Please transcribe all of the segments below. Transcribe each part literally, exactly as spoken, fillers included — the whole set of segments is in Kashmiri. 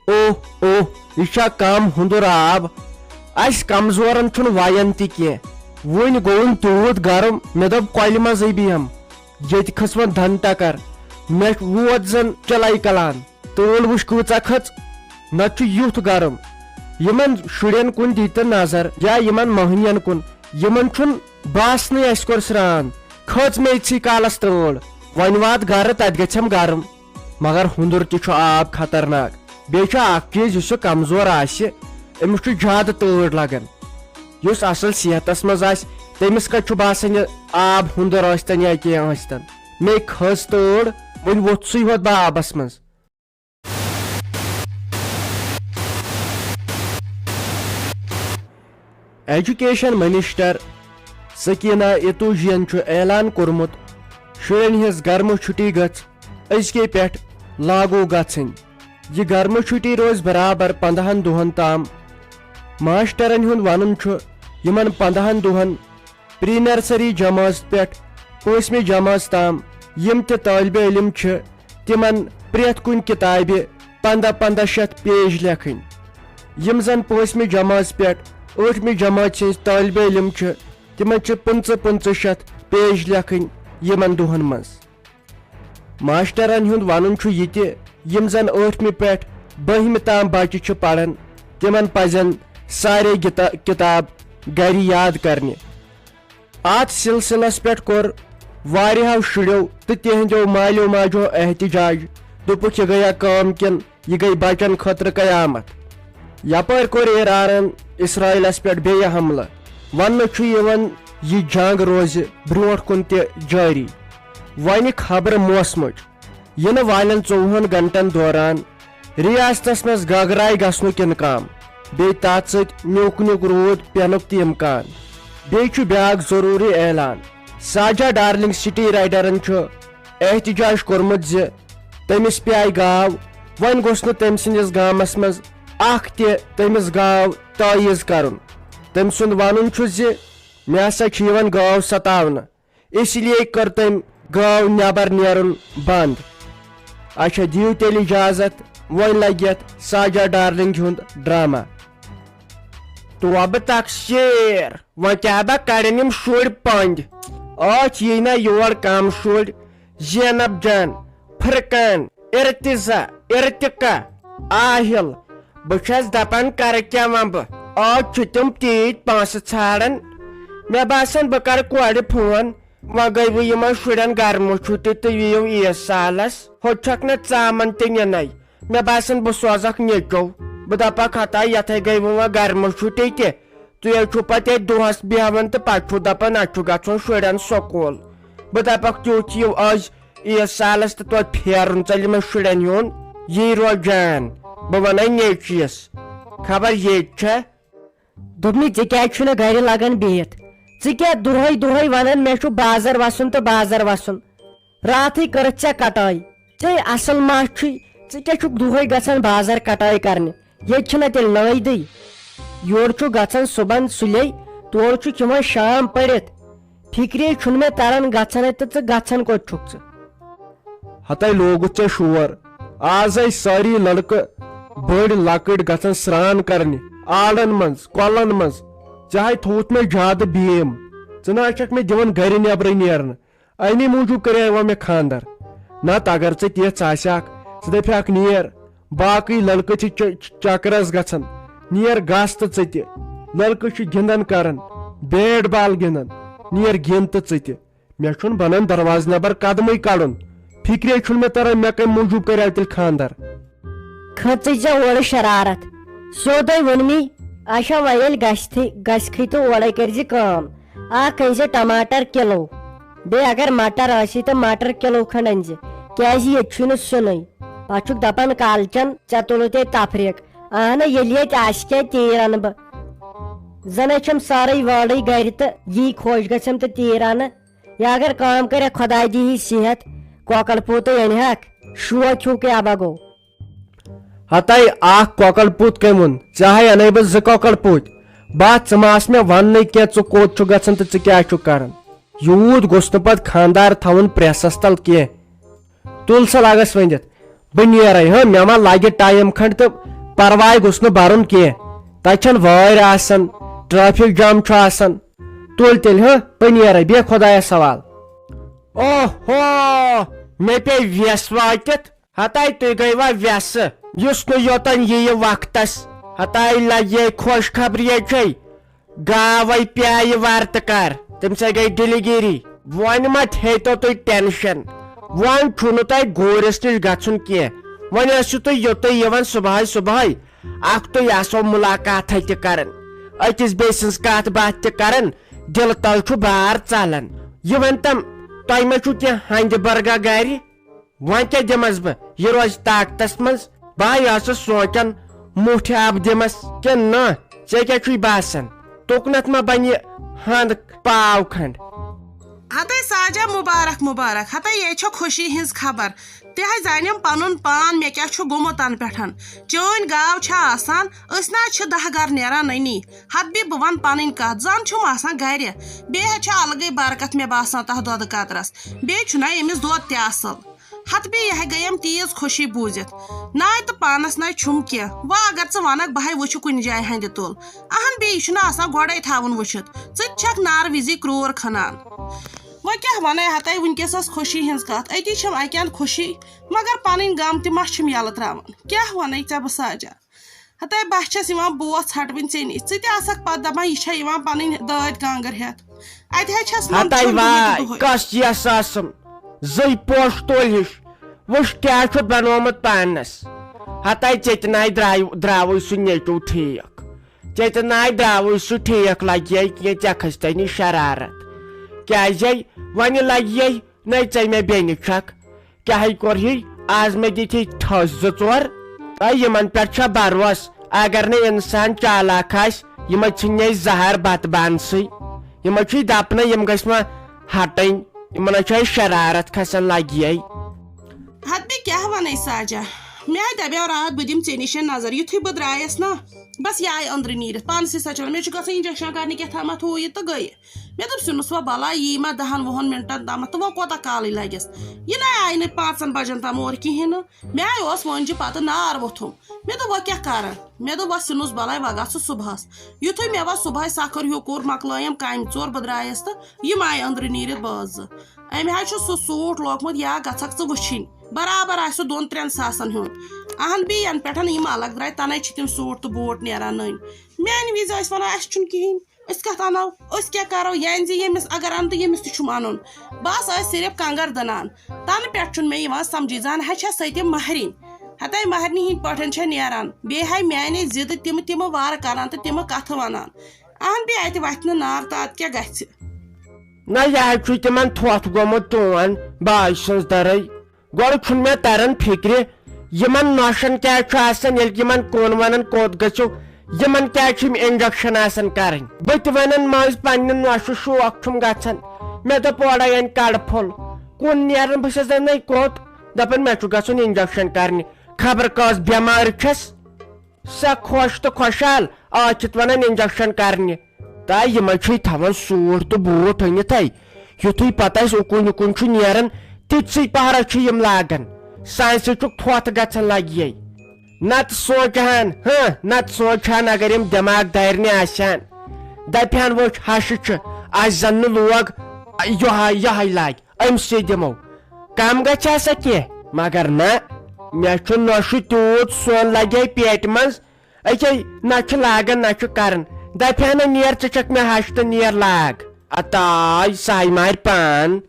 اوہ، اوہ، یہِ چھا کم ہُنٛدُر آب؟ اسہِ کمزورن چھُنہٕ وَیان تہِ کینٛہہ۔ وُنہِ گوٚوُم تیوٗت گرم، مےٚ دوٚپ، کۄلہِ منٛزٕے بیٚہم، ییٚتہِ کھٔژ وۄنۍ دھن ٹکر۔ مےٚ ووت زن چِلَے کلان۔ تۭر وٕچھ کۭژاہ کھٔژ، نتہٕ چھُ یُتھ گرم۔ یِمن شُرٮ۪ن کُن دِیِو تہٕ نظر یا یِمن مٔہنِین کُن، یِمن چھُنہٕ باسنٕے اَسہِ کوٚر سرٛان۔ کھٔژ میٚژِ کالس تۭر۔ وۄنۍ وات گرٕ، تتہِ گژھٮ۪م گرم۔ مگر ہُنٛدُر تہِ چھُ آب خطرناک۔ بیٚیہِ چھُ اکھ چیٖز، یُس یہِ کمزور آسہِ، أمِس چھُ زیادٕ تۭر لگان۔ یُس اصل صحتس منٛز آسہِ، تٔمِس کتہِ چھُ باسان یہِ آب ہُنٛدُر ٲسۍتن یا کینٛہہ ٲسۍتن؟ مے کھٔژ تۭر، وۄنۍ ووٚتھسٕے ہوت بہٕ آبس منٛز۔ ایجوکیشن منسٹر سکینہ اتوجین چھُ اعلان کوٚرمُت، شُرٮ۪ن ہٕنٛز گرمہٕ چھُٹی گٔژھ أزکے پٮ۪ٹھ لاگو گژھٕنۍ۔ یہِ گرمہٕ چھُٹی روزِ برابر پندہن دۄہن تام۔ ماسٹرن ہُنٛد ونُن چھُ، یِمن پندہن دۄہن پری نرسری جمٲژ پٮ۪ٹھ پٲنٛژمہِ جمٲژ تام یِم تہِ طٲلبہِ علم چھِ، تِمن پرٛٮ۪تھ کُنہِ کِتابہِ پندہ پندہ شیٚتھ پیج لیکھٕنۍ۔ یِم زن پٲنٛژمہِ جمٲژ پٮ۪ٹھ ٲٹھمہِ جمٲژ ہٕنٛدۍ طٲلبہِ علم چھِ، تِمن چھِ پٕنٛژٕہ پٕنٛژٕہ شیٚتھ پیج لیکھٕنۍ یِمن دۄہن منٛز۔ ماسٹرن ہُنٛد ونُن چھُ یہِ تہِ، یِم زن ٲٹھمہِ پٮ۪ٹھ بٔہمہِ تام بچہِ چھِ پران، تِمن پزن سارے گِتا-، کِتاب گرِ یاد کرنہِ۔ اتھ سلسلس پٮ۪ٹھ کوٚر واریاہو شُرٮ۪و تہٕ تِہنٛدٮ۪و مالیو ماجو احتجاج، دوٚپُکھ، یہِ گٔیا کٲم کِنہٕ یہِ گٔے بچن خٲطرٕ قیامت۔ یپٲرۍ کوٚر ایرانن اسرائیلس پٮ۪ٹھ بیٚیہِ حملہٕ۔ وننہٕ چھُ یِوان، یہِ جنگ روزِ برٛونٛٹھ کُن تہِ جٲری۔ وۄنہِ خبرٕ موسمٕچ۔ یِنہٕ والٮ۪ن ژوٚوُہن گھنٹن دوران ریاستس منٛز گگراے گژھنُک امکان، بیٚیہِ تتھ سۭتۍ نیُک نیُک روٗد پینُک تہِ امکان۔ بیٚیہِ چھُ بیاکھ ضروٗری اعلان۔ ساجا ڈارلنگ سٹی رائیڈرن چھُ احتجاج کوٚرمُت زِ تٔمِس پیایہِ گاو، وۄنۍ گوٚژھ نہٕ تٔمۍ سٕنٛدِس گامس منٛز اکھ تہِ تٔمِس گاو تعویٖز کرُن۔ تٔمۍ سُنٛد ونُن چھُ زِ مےٚ ہسا چھِ یِوان گاو ستاونہٕ، اس لیے کٔر تٔمۍ گاو نٮ۪بر نیرُن بنٛد۔ اچھا، دِیِو تیٚلہِ اجازت، وۄنۍ لگہِ یتھ ساجا ڈارلنگ ہُنٛد ڈرامہ۔ توبہٕ تقصیر، وۄنۍ کیٛاہ با کڑن یِم شُرۍ پنٛد؟ ٲتھۍ یی نہ یور کم شُرۍ، زینب جان، فرقان، ارتضا، ارتقا، آہل۔ بہٕ چھَس دپان کرٕ کیٛاہ وۄنۍ بہٕ؟ ٲتھۍ چھِ تِم تیٖتۍ پونٛسہٕ ژھانڈان۔ مےٚ باسان بہٕ کرٕ کورِ فون۔ وۄنۍ گٔے وۄنۍ یِمن شُرٮ۪ن گرمہٕ چھُٹی تہٕ یِیِو عیٖد سالس۔ ہُتہِ چھکھ نہٕ ژامن تہِ نِنَے۔ مےٚ باسان بہٕ سوزکھ نیٚچو۔ بہٕ دپکھ ہتا یتھے گٔے وۄنۍ گرمہٕ چھُٹی تہِ۔ تُہۍ حظ چھِو پتہٕ ییٚتہِ دۄہس بیہوان تہٕ پتہٕ چھِو دپان اسہِ چھُ گژھُن شُرٮ۪ن سکوٗل۔ بہٕ دپکھ تیوٗت یِیِو أزۍ عیٖد سالس تہٕ توتہِ پھیرُن ژلہِ یِمن شُرٮ۪ن ہُنٛد۔ یی روزِ جان۔ بہٕ ونَے نیٚچوِس۔ خبر ییٚتہِ چھا۔ دوٚپمَے، ژےٚ کیٛازِ چھُنہٕ گرِ لگان بِہِتھ؟ ژٕ کیٛاہ دۄہَے دۄہَے وَنان، مےٚ چھُ بازر وَسُن تہٕ بازر وَسُن؟ راتھٕے کٔرٕتھ ژےٚ کٹٲے۔ ژےٚ اَصٕل ما چھُے؟ ژٕ کیٛاہ چھُکھ دۄہَے گژھان بازر کٹٲے کرنہِ؟ ییٚتہِ چھِنہ تیٚلہِ نٲیدٕے۔ یورٕ چھُکھ گژھان صُبحن سُلے، تورٕ چھُکھ یِوان شام پٔرِتھ۔ فِکرے چھُنہٕ مےٚ تران گژھنَے تہٕ ژٕ گژھان کوٚت چھُکھ ژٕ؟ ہتے لوگُتھ ژےٚ شور۔ آز ٲسۍ سٲری لڑکہٕ بٔڑۍ لۄکٕٹۍ گژھان سرٛان کرنہِ آڑن منٛز، کۄلن منٛز۔ ژےٚ ہاے تھووُتھ مےٚ زیادٕ بیم۔ ژٕ نہ حظ چھکھ مےٚ دِوان گرِ نٮ۪برٕے نیرنہٕ۔ امی موٗجوٗب کریاوا مےٚ خاندر۔ نتہٕ اگر ژےٚ تِژھ آسہِ ہاکھ، ژٕ دپہِ ہاکھ نیر۔ باقٕے لڑکہٕ چھِ چ-، چ-، چکرس گژھان۔ نیر گژھ تہٕ ژٕ تہِ۔ لڑکہٕ چھِ گِنٛدان کران، بیٹ بال گِنٛدان۔ نیر گِنٛد تہٕ ژٕ تہِ۔ مےٚ چھُنہٕ بنان دروازٕ نٮ۪بر قدمٕے کڑُن۔ فِکرے چھُنہٕ مےٚ تران، مےٚ کمہِ موٗجوٗب کریاو تیٚلہِ خاندر۔ کھٔژٕے ژےٚ اورٕ شرارت۔ سیوٚدُے ووٚنمی، اچھا وۄنۍ ییٚلہِ گژھِ تھٕے، گژھِ کھٕے تہٕ اورَے کٔرۍ زِ کٲم۔ اکھ أنۍ زِ ٹماٹر کِلوٗ۔ بیٚیہِ اگر مٹر آسی تہٕ مٹر کِلوٗ کھنٛڈ أنۍ زِ۔ کیٛازِ ییٚتہِ چھُے نہٕ سیُنٕے۔ پتہٕ چھُکھ دپان کالچن، ژےٚ تُلُتھ ییٚتہِ تفریٖق۔ اہنہ، ییٚلہِ ییٚتہِ آسہِ کینٛہہ، تیٖر انہٕ بہٕ۔ زنَے چھَم سارے وٲرٕے گرِ تہٕ یی خۄش گژھٮ۪م تہٕ تیٖر انہٕ۔ یا اگر کٲم کرِ، خۄداے دی صحت، کۄکر پوٗتٕے انہِ ہاکھ، شوق ہیوٗ کیٛاہ با گوٚو؟ ہتے اکھ کۄکر پوٗت کٔمۍ ووٚن؟ ژےٚ ہاے انے بہٕ زٕ کۄکر پوٗتۍ۔ بس ژٕ ما آس مےٚ وننٕے کینٛہہ، ژٕ کوٚت چھُکھ گژھان تہٕ ژٕ کیٛاہ چھُکھ کران؟ یوٗت گوٚژھ نہٕ پتہٕ خانٛدار تھاوُن پریسس تل کینٛہہ۔ تُل سا لاگس ؤنِتھ، بہٕ نیرے، ہاں، مےٚ ما لگہِ ٹایم کھنڈ تہٕ پرواے گوٚژھ نہٕ برُن کینٛہہ۔ تتہِ چھنہٕ وٲرۍ آسان، ٹریفک جام چھُ آسان۔ تُل تیٚلہِ ہہ، بہٕ نیرے، بیٚہہ خۄدایس حوال۔ اوہو، مےٚ پیٚیہِ وٮ۪س وٲتِتھ۔ ہتاے تُہۍ گٔیوا وٮ۪سہٕ، یُس نہٕ یوٚتن یِیہِ وقتس۔ ہتاے لگہِ خوش خبری چھے، گاوے پیایہِ ورتہٕ کر، تٔمۍ سٕے گٔے ڈلیگیری۔ وۄنۍ مہ ہیٚتو تُہۍ ٹینشن، وۄنۍ چھُنہٕ تۄہہِ گوٗرِس نِش گژھُن کینٛہہ۔ وۄنۍ ٲسِو تُہۍ یوٚتُے یِوان صبحٲے صبحٲے، اکھ تُہۍ آسو مُلاقاتھے تہِ کران، أکِس بیٚیہِ سٕنٛز کتھ باتھ تہِ کران، دِلہٕ تل چھُ بار ژلان۔ یہِ ؤنۍ تم، تۄہہِ ما چھُو کینٛہہ ہنٛدِ برگا گرِ؟ وۄنۍ کیٛاہ دِمس بہٕ؟ یہِ روزِ طاقتس منٛز۔ بہٕ ہا ٲسٕس سونٛچان، مُٹھِ آب دِمس کِنہٕ نہ؟ ژےٚ کیٛاہ چھُے باسان؟ تُکنتھ ما بنہِ ہند پاو کھنڈ؟ ہتے ساجا، مبارک مبارک، ہتے یے چھےٚ خوشی ہٕنٛز خبر۔ تہِ ہے زانیم پنُن پان، مےٚ کیٛاہ چھُ گوٚمُت تنہٕ پٮ۪ٹھ۔ چٲنۍ گاو چھےٚ آسان، أسۍ نہ حظ چھِ دہ گرٕ نیران نٔنی۔ ہتہٕ بیٚیہِ بہٕ ونہٕ پنٕنۍ کتھ، زن چھُم آسان گرِ۔ بیٚیہِ حظ چھےٚ الگٕے برکت مےٚ باسان تتھ دۄدٕ قطرس۔ بیٚیہِ چھُنہ أمِس دۄد تہِ اصل۔ ہتہٕ بیٚیہِ یہِ ہے گٔیم تیٖژ خوشی بوٗزِتھ۔ ناے تہٕ پانس ناے چھُم کینٛہہ۔ وۄنۍ اگر ژٕ ونکھ بہٕ ہے وٕچھِ کُنہِ جایہِ ہندِ تُل۔ اہن بیٚیہِ، یہِ چھُنہ آسان گۄڈے تھاوُن وٕچھِتھ۔ ژٕ تہِ چھکھ نارٕ وِزی کرٛور کھنان۔ وۄنۍ کیٛاہ ونے ہتے، وٕنکیٚس ٲس خوشی ہٕنٛز کتھ، أتی چھم اکہِ اندٕ خوشی، مگر پنٕنۍ غم تہِ ما چھِم یلہٕ تراوان۔ کیٛاہ ونے ژےٚ بہٕ ساجا؟ ہتے بہٕ چھس یِوان بوس ژھٹوٕنۍ ژےٚ نِش، ژٕ تہِ آسکھ پتہٕ دپان، یہِ چھےٚ یِوان پنٕنۍ دٲدۍ کانٛگٕر ہٮ۪تھ۔ اتہِ حظ چھس منٛدٕ ہتے چھۄمبۍ وٲے، دۄہے۔ کس یس آسُن، زٕے پوشہٕ تولۍ ہِش۔ وٕچھ کیٛاہ چھُتھ بنومُت پانس۔ ہتے ژےٚ تہِ ناے درٛاو-، درٛاوٕے سُہ نیٚچو ٹھیٖک۔ ژےٚ تہِ ناے درٛاوٕے سُہ ٹھیٖک لگہِ کینٛہہ، ژےٚ کھسہِ تنی شرارت۔ کیٛازے وۄنۍ لگہِ نَے ژےٚ مےٚ بیٚنہِ چھکھ۔ کیٛاہے کوٚرہی؟ آز مےٚ دِتھی ٹھٔس زٕ ژور۔ تہٕ یِمن پٮ۪ٹھ چھا بروس؟ اگر نہٕ انسان چالاک آسہِ، یِمے ژھٕنہِ زہر بتہٕ بانسٕے۔ یِمے چھُے دپنہٕ، یِم گژھِ مہ ہٹٕنۍ۔ یِمن چھِ شرارت کھسان لگی۔ ہتہٕ بیٚیہِ کیٛاہ ونے ساجا؟ مےٚ ہا دپیو راتھ بہٕ دِمہٕ ژےٚ نِش نظر، یُتھُے بہٕ درٛایس نا، بس یہِ آیہِ أنٛدرٕ نیٖرِتھ، پانسٕے سۭتۍ چھِ ونان، مےٚ چھُ گژھان injection کرنہِ کیٛاہ تھامتھ ہُہ یہِ تہٕ گٔیہِ۔ مےٚ دوٚپ، سِنُس وۄنۍ بلاے، یی ما دَہَن وُہَن مِنٹَن تامَتھ تہٕ وۄنۍ کوٗتاہ کالٕے لَگٮ۪س؟ یہِ نَے آیہِ نہٕ پانٛژَن بَجَن تام اور کِہیٖنۍ نہٕ۔ مےٚ آیہِ اوس وٲنجہِ پَتہٕ نار ووٚتھُم۔ مےٚ دوٚپ، وۄنۍ کیٛاہ کَرٕ؟ مےٚ دوٚپ، وۄنۍ سِنُس بَلاے، وۄنۍ گژھ ژٕ صُبحَس۔ یُتھُے مےٚ وۄنۍ صُبحٲے سَکھٕر ہیوٗ کوٚر، مۄکلٲیِم کامہِ ژور، بہٕ درٛایَس تہٕ یِم آیہِ أنٛدرٕ نیٖرِتھ بٲژ زٕ۔ أمۍ حظ چھُ سُہ suit لوگمُت، یا گژھکھ ژٕ وٕچھِنۍ۔ برابر آسہِ سُہ دۄن ترٛٮ۪ن ساسَن ہُنٛد۔ اَہَن بیٚیہِ یَنہٕ پٮ۪ٹھ یِم الگ درٛاے، تَنَے چھِ تِم suit تہٕ بوٗٹ نیران نٔنۍ۔ میٛانہِ وِزِ ٲسۍ وَنان، اَسہِ چھُنہٕ کِہیٖنۍ۔ أسۍ کتھ انو؟ أسۍ کیٛاہ کرو؟ یعنی زِ ییٚمِس اگر انہٕ تہٕ ییٚمِس تہِ چھُم انُن۔ بس ٲسۍ صرف کنگر دٕنان۔ تنہٕ پٮ۪ٹھ چھُنہٕ مےٚ یِوان سمجھی، زن ہا چھےٚ سۄ تہِ مہرِنۍ۔ ہتے مہرنہِ ہِنٛدۍ پٲٹھۍ چھےٚ نیران۔ بیٚیہِ ہاے میانے ضدٕ تِم تِم وارٕ کران تہٕ تِمہٕ کتھٕ ونان۔ اہن بیٚیہِ اتہِ وتھِ نہٕ نار تہٕ اتھ کیٛاہ گژھِ؟ نہ، یہِ حظ چھُ تِمن تھوٚتھ گوٚمُت چون باے سٕنٛز دٔرٕے۔ گۄڈٕ چھُنہٕ مےٚ تران فِکرِ، یِمن نۄشن کیٛازِ چھُ آسان، ییٚلہِ یِمن کُن ونان کوٚت گٔژھِو، یِمن کیٛازِ چھِ یِم injection آسان کرٕنۍ؟ بہٕ تہِ ونان منٛزۍ پننہِ نۄشہِ شوق چھُم گژھان۔ مےٚ دوٚپ اورے انہِ کڑٕ پھوٚل، کُن نیران بہٕ چھَس دپان، "ہے کوٚت؟" دپان، "مےٚ چھُ گژھُن injection کرنہِ، خبر کۄس بٮ۪مٲرۍ چھَس۔" سۄ خۄش تہٕ خۄشحال ٲکھِتھ ونان injection کرنہِ۔ تہٕ یِمے چھُے تھاوان suit تہٕ بوٗٹ أنِتھ۔ یُتھُے پتہٕ اَسہِ اُکُن یُکُن چھُ نیران، تِتسٕے پہرس چھِ یِم لاگان۔ سانہِ سۭتۍ چھُکھ تھوٚتھ گژھان لگہِ۔ نتہٕ سونٛچہٕ ہن، ہہ، نتہٕ سونٛچہٕ ہن اگر یِم دٮ۪ماغ دارنہِ آسہِ ہن۔ دپہِ ہن، وٕچھ، ہشہِ چھِ، اَسہِ زن نہٕ لوگ یِہوٚے، یِہوٚے لاگہِ۔ أمۍ سٕے دِمو۔ کم گژھِ ہا سا کینٛہہ، مگر نہ، مےٚ چھُ نۄشہِ تیوٗت سۄن لگے پیٹہِ منٛز، أکے نہ چھُ لاگان نہ چھُ کران۔ دپہِ ہا نہ، نیر ژٕ چھکھ مےٚ ہش تہٕ نیر لاگ۔ اتاے ساے مارِ پان۔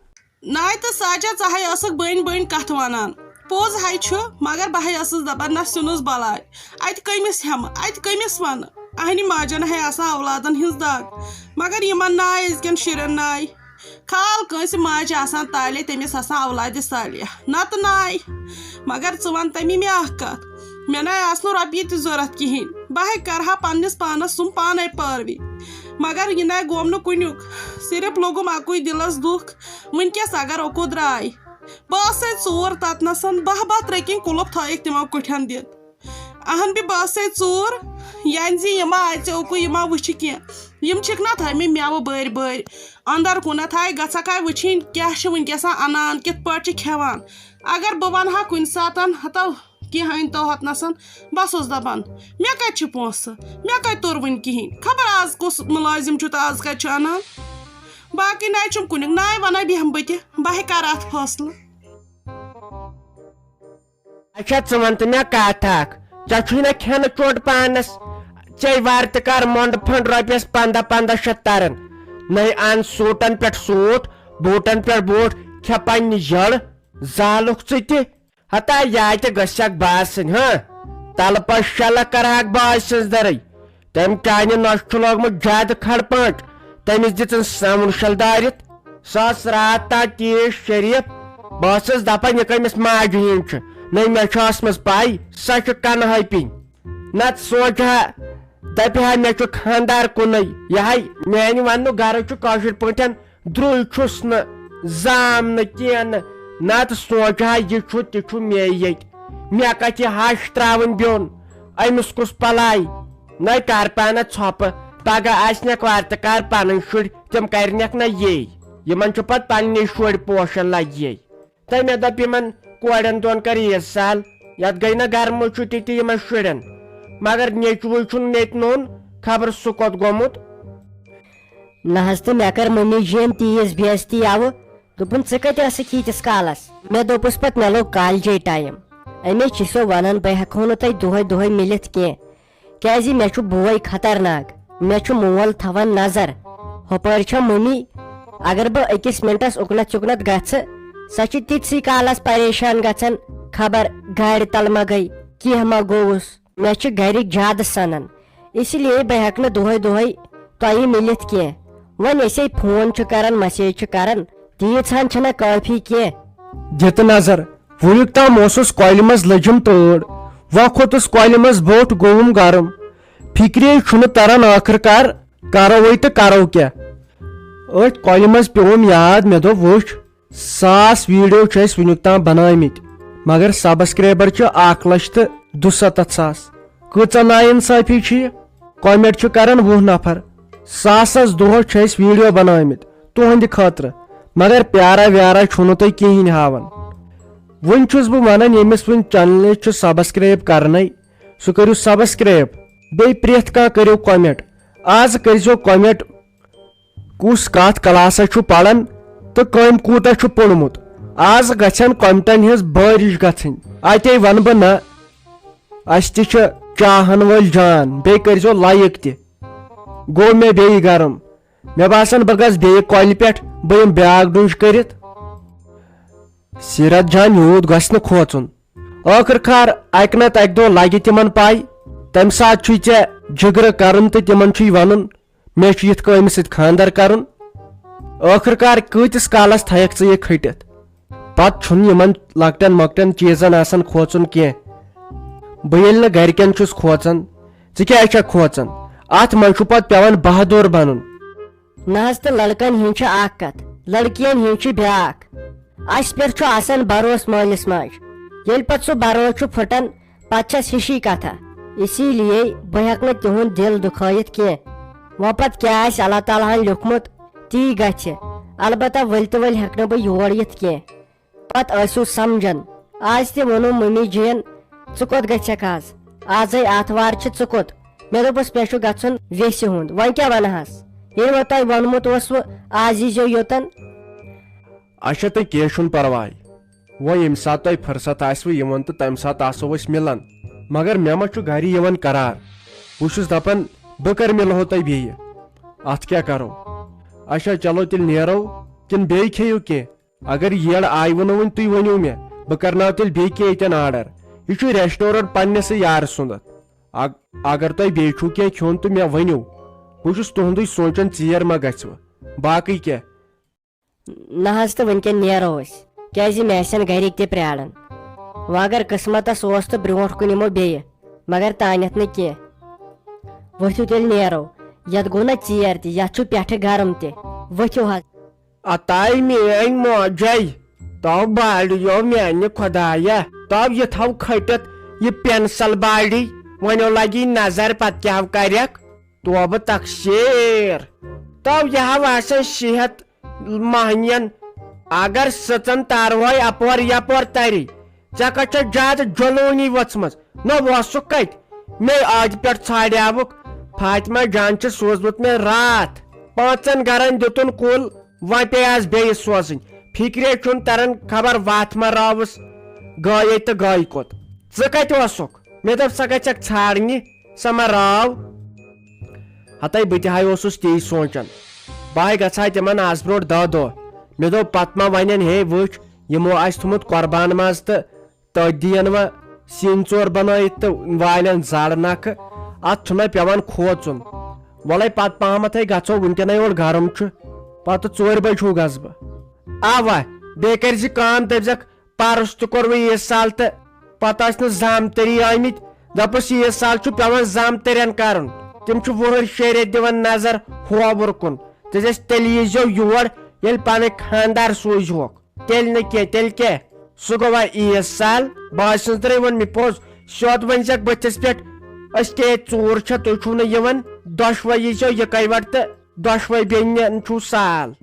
ناے تہٕ ساجا، ژٕ ہے ٲسٕکھ بٔنۍ بٔنۍ کتھٕ ونان۔ پوٚز ہے چھُ، مگر بہٕ ہے ٲسٕس دپان، نہ سِنُس بلاے۔ اتہِ کٔمِس ہٮ۪مہٕ، اتہِ کٔمِس ونہٕ؟ اہنہِ ماجن ہے آسان اولادن ہٕنٛز دگ، مگر یِمن ناے أزکٮ۪ن شُرٮ۪ن ناے۔ خال کٲنٛسہِ ماجہِ آسان طالع، تٔمِس آسان اولادِ صالح، نتہٕ ناے۔ مگر ژٕ وَن تَمی مےٚ اکھ کتھ، مےٚ ناے آسنہٕ رۄپیہِ تہِ ضوٚرتھ کِہیٖنۍ، بہٕ ہے کرٕ ہا پننِس پانس سُم پانے پٲروی۔ مگر یہِ ناے گوم نہٕ کُنیُک، صرف لوٚگُم اکُے دِلس دُکھ۔ وٕنکیٚس اگر اوکُن درٛاے، بہٕ ٲسَے ژوٗر تتنَسَن، باہ باہ ترٛکِنۍ کُلُف تھٲیِکھ تِمو کُٹھٮ۪ن دِتھ۔ اہن بہِ بہٕ ٲسَے ژوٗر، یعنی زِ یِم ما اژِ اوکُن، یِم ما وٕچھِ کینٛہہ۔ یِم چھِکھ نا تھٲیمٕتۍ مٮ۪وٕ بٔرۍ بٔرۍ۔ اندر کُنتھ آے گژھکھ آے وٕچھِنۍ کیٛاہ چھِ وٕنکیٚس انان، کِتھ پٲٹھۍ چھِ کھٮ۪وان۔ اگر بہٕ ونہٕ ہا کُنہِ ساتن، ہتو کینٛہہ أنۍ تو ہۄتنَسَن۔ بہٕ ٲسٕس دَپان، مےٚ کَتہِ چھِ پونٛسہٕ؟ مےٚ کَتہِ توٚر وٕنہِ کِہیٖنۍ؟ خبر آز کُس مُلٲزِم چھُ تہٕ آز کَتہِ چھُ اَنان؟ باقٕے نَے چھُم کُنیُک، نَے وَنَے بیٚہمہٕ بہٕ تہِ، بہٕ ہے کَرٕ اَتھ فٲصلہٕ۔ اچھا، ژٕ وَن تہٕ مےٚ کَتھ اَکھ، ژےٚ چھُے نہ کھٮ۪نہٕ چوٚٹ پانَس؟ ژےٚ وارِ تہٕ کَر مۄنٛڈٕ پھنٛڈ رۄپیَس پنٛداہ پنٛداہ شیٚتھ تَرَن، نَے اَن سوٗٹَن پٮ۪ٹھ سوٗٹ، بوٗٹَن پٮ۪ٹھ بوٗٹ، کھےٚ پنٛنہِ یٔڑ، زالُکھ ژٕ تہِ۔ ہتا یا تہِ گژھکھ باسٕنۍ، ہاں؟ تلہٕ پش شلہٕ کرہاکھ باسہِ سٕنٛز دٔرٕے۔ تٔمۍ چانہِ نۄشہِ چھُ لوگمُت زیادٕ کھڑ پانٹ۔ تٔمِس دِژٕن ساوُنٛڈ شل دٲرِتھ۔ سۄ ٲس راتھ تام تیٖژ شریٖف۔ بہٕ ٲسٕس دپان، یہِ کٔمِس ماجہِ ہِنٛدۍ چھُ؟ نٔے مےٚ چھُ ٲسمٕژ پَے، سۄ چھِ کنہٕ ہٲپِنۍ۔ نتہٕ سونٛچہِ ہا، دپہِ ہا، مےٚ چھُ خانٛدار کُنُے۔ یہِ ہاے میٛانہِ وننُک غرض چھُ کٲشِر پٲٹھۍ درُے چھُس نہٕ، زام نہٕ کینٛہہ نہٕ۔ نتہٕ سونٛچہٕ ہا، یہِ چھُ تہِ چھُ مے ییٚتہِ۔ مےٚ کتہِ ہش ترٛاوٕنۍ بیوٚن؟ أمِس کُس پلاے؟ نَے کر پانہ ژھۄپہٕ۔ پگاہ آسنکھ وارٕ تہٕ کار پنٕنۍ شُرۍ، تِم کرنکھ نہ یے۔ یِمن چھُ پتہٕ پننی شُرۍ پوشن لگہِ یے۔ تہٕ مےٚ دوٚپ یِمن کورٮ۪ن دۄن کر عیٖد سال، یتھ گٔے نہ گرمہٕ چھُٹی تہِ یِمن شُرٮ۪ن۔ مگر نیٚچوٕے چھُنہٕ نیٚتہِ نوٚن، خبر سُہ کوٚت گوٚمُت۔ نہ حظ، تہٕ مےٚ کٔر مٔمی جی یَن تیٖژ بے عزتی یَوٕ۔ دوٚپُن، "ژٕ کَتہِ ٲسٕکھ ییٖتِس کالَس؟" مےٚ دوٚپُس پَتہٕ، "مےٚ لوٚگ کالجے ٹایم۔ اَمے چھِ سو وَنان، بہٕ ہٮ۪کہو نہٕ تۄہہِ دۄہَے دۄہَے مِلِتھ کینٛہہ، کیٛازِ مےٚ چھُ بوے خطرناک، مےٚ چھُ مول تھاوان نظر۔ ہُپٲرۍ چھےٚ مٔمی، اگر بہٕ أکِس مِنٹَس اُکنَتھ ژُکنَتھ گژھٕ، سۄ چھِ تِتسٕے کالَس پریشان گژھان، خبر گاڑِ تَل ما گٔے، کینٛہہ ما گوٚوُس۔" مےٚ چھِ گرِکۍ زیادٕ سنان، اسی لیے بہٕ ہٮ۪کہٕ نہٕ دۄہے دۄہے تۄہہِ مِلِتھ کینٛہہ۔ وۄنۍ أسے فون چھِ کران، مسیج چھِ کران، تیٖژ ہن چھنہٕ کٲفی کینٛہہ۔ دِتہٕ نظر، وُنیُک تام اوسُس کۄلہِ منٛز لٔجِم تٲر، وۄنۍ کھوٚتُس کۄلہِ منٛز بوٚٹھ گوٚوُم گرم۔ فکرے چھُنہٕ تران ٲخٕر کار کرو وۄنۍ تہٕ کرو کیٛاہ۔ أتھۍ کۄلہِ منٛز پیوٚوُم یاد، مےٚ دوٚپ وٕچھ، ساس ویڈیو چھِ اَسہِ وٕنیُک تام بنٲومٕتۍ، مگر سبسکرایبر چھِ اکھ لچھ تہٕ دُسَتتھ ساس۔ کۭژاہ ناانصٲفی چھِ یہِ؟ کمنٹ چھِ کران وُہ نفر، ساسس دۄہس چھِ اَسہِ ویڈیو بنٲومٕتۍ تُہنٛدِ خٲطرٕ، مگر پیارا ویارا چھُو نہٕ تُہۍ کِہیٖنۍ ہاوان۔ وۄنۍ چھُس بہٕ ونان، ییٚمِس وۄنۍ چینلہِ چھُ سبسکرایب کرنَے، سُہ کٔرِو سبسکرایب، بیٚیہِ پرٛٮ۪تھ کانٛہہ کٔرِو کمنٹ۔ آز کٔرۍزیو کمنٹ، کُس کتھ کلاسس چھُ پران تہٕ کٔمۍ کوٗتاہ چھُ پوٚرمُت۔ آز گژھن کمنٹن ہٕنٛز بٲرِش گژھٕنۍ۔ اتے ونہٕ بہٕ نہ، اسہِ تہِ چھِ چاہن وٲلۍ جان، بیٚیہِ کٔرۍزیو لایک تہِ۔ گوٚو مےٚ بیٚیہِ گرم۔ مےٚ باسان بہٕ گژھٕ بیٚیہِ کۄلہِ پٮ۪ٹھ، بہٕ یِمہٕ بیاکھ ڈُنٛج کٔرِتھ۔ سیرت جان، یوٗت گژھِ نہٕ کھوژُن۔ ٲخٕر کار اکہِ نتہٕ اکہِ دۄہ لگہِ تِمن پے۔ تمہِ ساتہٕ چھُے ژےٚ جگرٕ کرُن تہٕ تِمن چھُے ونُن، مےٚ چھُ یِتھ کٔنۍ أمِس سۭتۍ خانٛدر کرُن۔ ٲخٕر کار کۭتِس کالس تھایکھ ژٕ یہِ کھٔٹِتھ؟ پتہٕ چھُنہٕ یِمن لۄکٹٮ۪ن مۄکٹٮ۪ن چیٖزن آسان کھوژُن کینٛہہ۔ بہٕ ییٚلہِ نہٕ گرِکٮ۪ن چھُس کھوژان، ژٕ کیٛازِ چھکھ کھوژان؟ اتھ منٛز چھُ پتہٕ پٮ۪وان بہادُر بنُن۔ نہ حظ، تہٕ لڑکن ہٕنٛز چھِ اکھ کتھ، لڑکین ہٕنٛز چھِ بیٛاکھ۔ اسہِ پٮ۪ٹھ چھُ آسان بھروسہٕ مٲلِس ماجہِ۔ ییٚلہِ پتہٕ سُہ بھروسہٕ چھُ پھُٹان، پتہٕ چھس ہِشی کتھا۔ اسی لیے بہٕ ہٮ۪کہٕ نہٕ تِہُنٛد دِل دُکھٲیِتھ کینٛہہ۔ وۄنۍ پتہٕ کیٛاہ آسہِ اللہ تعالیٰ ہن لیوٚکھمُت، تی گژھِ۔ البتہ ؤلۍ تہٕ ؤلۍ ہٮ۪کہٕ نہٕ بہٕ یور یِتھ کینٛہہ۔ پتہٕ ٲسِو سمجھان۔ آز تہِ ووٚنُم مٔمی جِین، "ژٕ کوٚت گژھکھ آز؟ آزے آتھوار چھِ، ژٕ کوٚت؟" مےٚ دوٚپُس، "مےٚ چھُ گژھُن ویسہِ ہُنٛد۔" وۄنۍ کیٛاہ ونہٕ ہس؟ ییٚلہِ وۄنۍ تۄہہِ ووٚنمُت اوسوٕ، آز ییٖزیو یوٚتن۔ اچھا، تہٕ کینٛہہ چھُنہٕ پرواے۔ وۄنۍ ییٚمہِ ساتہٕ تۄہہِ فرصت آسِوٕ یِوان تہٕ تَمہِ ساتہٕ آسو أسۍ مِلان۔ مگر مےٚ ما چھُ گرِ یِوان قرار۔ بہٕ چھُس دَپان، بہٕ کر مِلہو تۄہہِ بیٚیہِ؟ اَتھ کیٛاہ کرو؟ اچھا، چلو تیٚلہِ نیرو، کِنہٕ بیٚیہِ کھیٚیِو کینٛہہ؟ اگر یٔڑ آیوٕ نہٕ وُنہِ، تُہۍ ؤنِو مےٚ، بہٕ کرناو تیٚلہِ بیٚیہِ کینٛہہ ییٚتٮ۪ن آرڈر۔ یہِ چھُ ریسٹورنٹ پننِسٕے یارٕ سُنٛدُت۔ اگ-، اگر تۄہہِ بیٚیہِ چھُو کینٛہہ کھیوٚن تہٕ مےٚ ؤنِو۔ بہٕ چھُس تُہُنٛدُے سونٛچان، ژیر ما گژھِوٕ۔ باقٕے کیٛاہ؟ نہ حظ، تہٕ وٕنکٮ۪ن نیرو أسۍ، کیٛازِ مےٚ آسن گرِکۍ تہِ پرٛاران۔ وۄنۍ اگر قٕسمتس اوس تہٕ برٛونٛٹھ کُن یِمو بیٚیہِ، مگر تانٮ۪تھ نہٕ کینٛہہ۔ ؤتھِو تیٚلہِ نیرو، یتھ گوٚو نہ ژیر تہِ، یتھ چھُ پٮ۪ٹھٕ گرم تہِ۔ ؤتھِو حظ۔ اتاے میٲنۍ موجے، تو باڑیو میانہِ خدایہ، تو یہِ تھاو کھٔٹِتھ یہِ پینسل باڑی، وۄنۍ لگی نظر پتہٕ کیٛاہ کرکھ؟ توبہٕ تقصیر۔ تو یہِ ہاو آسان صحت مہنین، اگر سٕژن تارہوے اپور یپور تری، ژےٚ کتہِ چھےٚ زیادٕ جلونی ؤژھمٕژ؟ نہ وۄسُکھ کتہِ؟ مے عٲدِ پٮ۪ٹھ ژھانڈیاوُکھ۔ فاطمہ جان چھِ سوٗزمُت مےٚ راتھ پانٛژن گرن دیُتُن کُل، وۄنۍ پیٚیہِ آز بیٚیہِ سوزٕنۍ۔ فکرے چھُنہٕ تران خبر وتھ ما راوُس گایے تہٕ گایہِ کوٚت۔ ژٕ کتہِ اوسُکھ؟ مےٚ دوٚپ ژٕ گژھکھ ژھانڈنہِ، سۄ ما راو۔ ہتے بہٕ تہِ ہاے اوسُس تی سونٛچان۔ بہٕ ہاے گژھٕ ہا تِمن آز برونٛٹھ دَہ دۄہ۔ مےٚ دوٚپ پتہٕ ما ونن، ہے وٕچھ، یِمو آسہِ تھوٚمُت قۄربان ماز تہٕ تٔتھۍ دِین وۄنۍ سِنۍ ژور بنٲیِتھ تہٕ والٮ۪ن زڑ نکھٕ۔ اتھ چھُنہ پٮ۪وان کھوژُن۔ وۄلے پتہٕ پہمتھے گژھو، وٕنکیٚنے یور گرم چھُ، پتہٕ ژورِ بجہِ ہیوٗ گژھٕ بہٕ۔ اوا، بیٚیہِ کٔرۍ زِ کٲم، دٔپۍ زٮ۪کھ، پرُس تہِ کوٚر وۄنۍ عیٖد سال تہٕ پتہٕ ٲسۍ نہٕ زامتٕری آمٕتۍ۔ دوٚپُس، عیٖد سال چھُ پٮ۪وان زامتٕرٮ۪ن کرُن۔ تِم چھِ وُہٕرۍ شیٚیہِ رٮ۪تۍ دِوان نظر ہووُر کُن۔ تہٕ دٔپۍ زٮ۪س، تیٚلہِ ییٖزیو یور، ییٚلہِ پنٕنۍ خانٛدار سوٗزِہوکھ۔ تیٚلہِ نہٕ کینٛہہ، تیٚلہِ کیٛاہ؟ سُہ گوٚوا عیٖد سال؟ باسہِ نہٕ ترٛے ووٚن مےٚ پوٚز۔ سیوٚد ؤنۍ زٮ۪کھ بٕتھِس پٮ۪ٹھ، أسۍ کیٛازِ ژوٗر چھےٚ، تُہۍ چھِو نہٕ یِوان؟ دۄشوَے ییٖزیو یِکَے وَٹہٕ تہٕ دۄشوَے بیٚنہِ چھُو سال۔